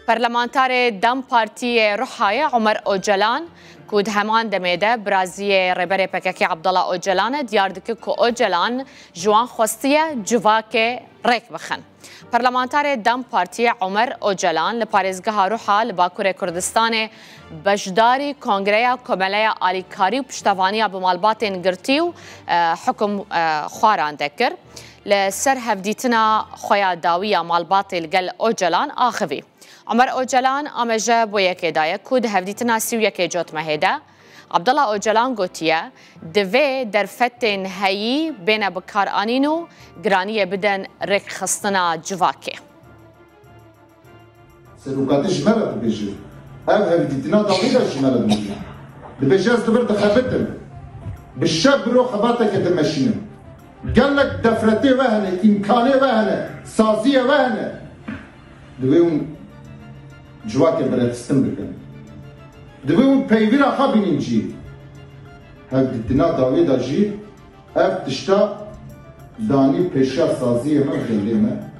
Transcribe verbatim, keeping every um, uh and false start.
Parlamentarê DEM Partiyê Ruhayê Omer Ocalan, ku di heman demê de biraziyê Rêberê P K K Abdullah Ocalan e, diyar dike ku Ocalan ji wan xwestiye civakê rêk bixin. Parlamentarê DEM Partiyê Omer Ocalan li parêzgeha Ruha li Bakurê Kurdistanê beşdarî Kongreya Komeleya Alîkarî û Piştevaniya bi Malbatên Girtî û, e, Hukum, e, Xwaran de kir. Li ser hevdîtina xwe ya dawî ya malbatê li gel Ocalan axivî. Omer Ocalan ameje bo yekê daye ku di hevdîtina sî û yekê Cotmehê de Abdullah Ocalan gotiye, divê derfetên heyî bêne bikaranîn û giraniyê bidin rêkxistina civakê. Serokatê ji me re dibêje. Ev hevdîtina dawî de ji me re dibêje. Dibêje ez li vir dixebitim. Bi şev bi ro xebateke dimeşînim. Gelek defretê we hene, îmkanê we hene, saziyê we hene. Divê hûn civakê biretistin bikin. Divê hûn peywira xwe bînin cî. Hevdîtina dawî de jî ev tişta danî pêşiya saziyê me û gelê me.